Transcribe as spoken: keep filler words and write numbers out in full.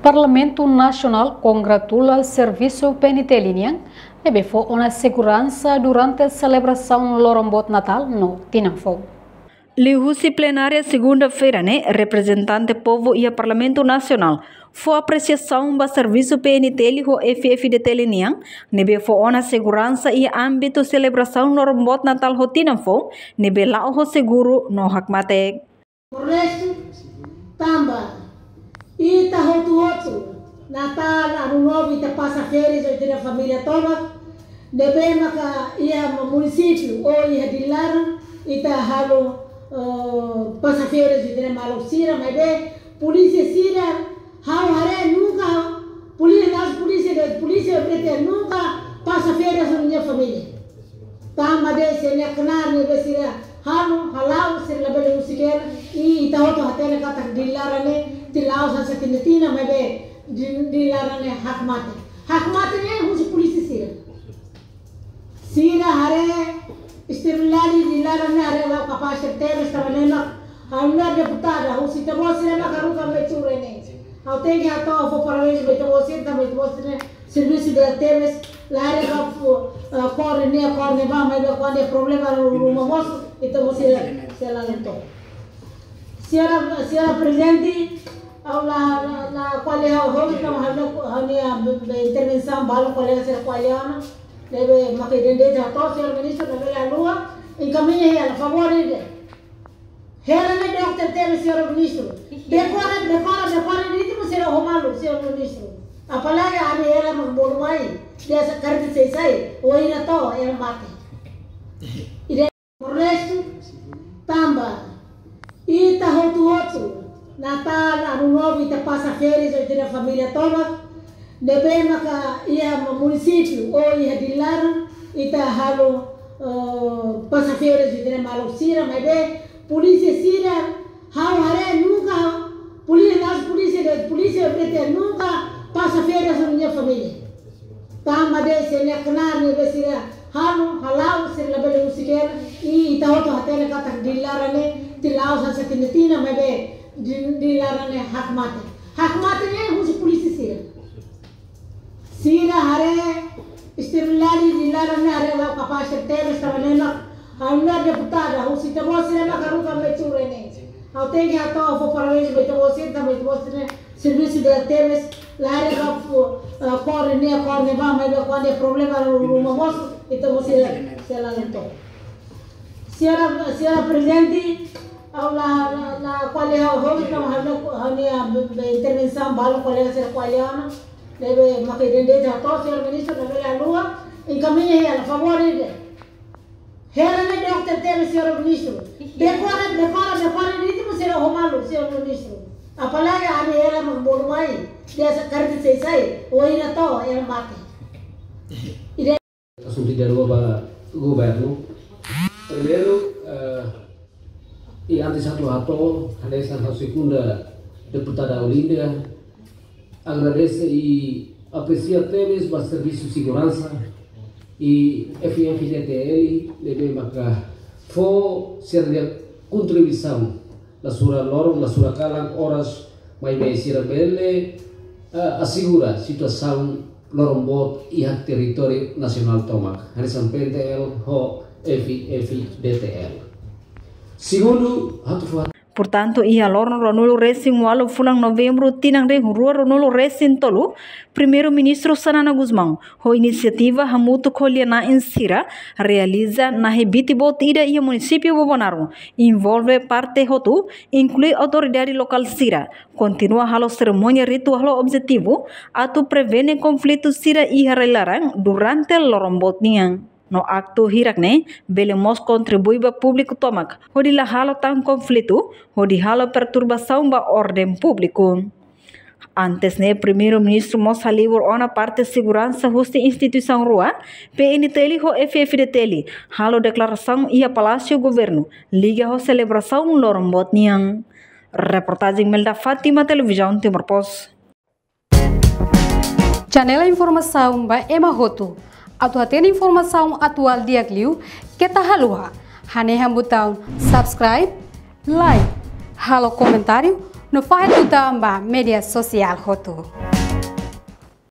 Parlamentu Nasionál kongratula servisu P N T L nian ne'ebé fó ona seguransa durante selebrasaun loron boot Natál no Tinan Foun. Liuhusi plenária segunda-feira ne'e, reprezentante povu iha Parlamentu Nasionál fó apresiasaun ba servisu P N T L ho F F D T L nian ne'ebé fó ona seguransa iha ámbitu selebrasaun loron boot Natál ho Tinan Foun ne'ebé la'o ho seguru no hakmatek. Por restu, tanba ita hotu-hotu, Natál, Anu Novu, ita pasa férias ho ita-nia família tomak, ne'ebé maka iha munisípiu ou iha Dili laran, ita halo, eh, pasa férias ho ita-nia maluk sira, maibé polísia sira, ha'u haree nunka, polísia, polísia, polísia P T nunka pasa férias ho nia família. Tanba de'it sira-nia knaar ne'ebé sira halo, hala'o, sira labele husik hela, i ita hotu hatene katak Dili laran ne'e, tinan la'o hanesan tinan-tinan, maibé Dili, Dili laran ne'e hakmatek. Hakmatek ne'e husi polísia sira. Sira haree estabilidade Dili laran ne'e, haree la'o kapás tebes, tanba ne'e mak ha'u-nia deputada, husi ita-boot sira mak haruka mai tuur ne'e. Ha'u tenke hato'o fó parabéns ba ita-boot sira, tanba ita-boot sira servisu di'ak tebes, la haree ba fu, eh, kór ne'e, kór ne'ebá, maibé kuandu iha problema ruma mosu, ita-boot sira sei la lentok. Señora, señora Prezidente, ha'u la, la, la ko'alia ha'u hotu, tanba ha'u-nia, ha'u-nia, ah, be, be intervensaun balu kolega sira ko'alia ona, ne'ebé mak ida-ne'e de'it hato'o, señor ministru, labele haluha, enkamiña hela, favór ida. Hela ne'e dokter tebes, señor ministru. Dekora, dekora, dekora, ritmu sira ho malu, señor ministru. Apalagi ami hela mak bolu mai, biasa kareta sei sai, oira to'o, hela mate. Ida Por restu, tanba ita hotu-hotu, Natál, Anu Novu, ita pasa férias ho ita-nia família tomak, ne'ebé maka iha munisípiu ou iha Dili laran, ita halo, eh, pasa férias ho ita-nia maluk sira, maibé polísia sira, ha'u haree nunka, polísia, polísia, polísia P T nunka pasa férias ho nia família. Tanba de'it sira-nia knaar ne'ebé sira halo, hala'o, sira labele husik hela, i ita hotu hatene katak Dili laran ne'e, tinan la'o hanesan tinan-tinan, maibé Dili, Dili laran ne'e hakmatek. Hakmatek ne'e husi polísia sira. Sira haree estabilidade Dili laran ne'e, haree la'o kapás tebes, tanba ne'e mak ha'u-nia deputada, husi ita-boot sira mak haruka mai tuur ne'e. Ha'u tenke hato'o fó parabéns ba ita-boot sira, tanba ita-boot sira servisu di'ak tebes, la haree ba fu, eh, kór ne'e, kór ne'ebá, maibé kuandu iha problema ruma mosu, ita-boot sira sei la lentok. Señora, señora Prezidente, ha'u la, la, la ko'alia ha'u hotu, tanba ha'u-nia, ha'u-nia, ah, be, be intervensaun balu kolega sira ko'alia ona, ne'ebé mak ida-ne'e de'it hato'o, señor ministru, labele haluha, enkamiña hela, favór ida. Hela ne'e dokter tebes, señor ministru. Dekora, dekora, dekora, ritmu sira ho malu, señor ministru. Apalagi ami hela mak bolu mai, biasa kareta sei sai, oira to'o, hela mate. Ida asuntu ida rua ba governu. Primeiru, eh, i antes atu hato'o, hanesan ha'u segunda deputada Olinda, agradese i apresia tebes ba servisu seguransa i F F D T L, ne'ebé maka fó sira-nia kontribuisaun, la sura loron, la sura kalan, oras, maibé sira bele, eh, asegura situasaun loron boot iha territóriu nasionál tomak, hanesan P N T L ho F F D T L. Segundu, atu fó Portantu, iha loron ruanulu-resin-ualu fulan Novembru tinan rihun rua ruanulu-resin-tolu, Primeiru-Ministru Xanana Gusmão, ho inisiativa hamutuk ho lia-na'in sira, realiza nahe biti boot ida iha munisípiu Bobonaro, envolve parte hotu, inklui autoridade lokál sira, kontinua halo serimónia rituál ho objetivu atu prevene konflitu sira iha rai-laran durante loron boot nian. No aktu hirak-ne'e bele mós kontribui ba públiku tomak, hodi la halo tan konflitu, hodi halo perturbasaun ba orden públiku. Antes ne'e, Primeiru-Ministru mós halibur ona parte seguransa husi instituisaun rua, P N T L ho F F D T L, halo deklarasaun iha Palásiu Governu, liga ho selebrasaun loron boot nian. Reportajen Melda Fátima, Televizaun Timor Post. Janela informasaun ba ema hotu. Atu hatene informasaun atuál di'ak liu, keta haluha hanehan butaun subscribe, like, halo komentáriu, No fahe tutan ba média sosiál hotu.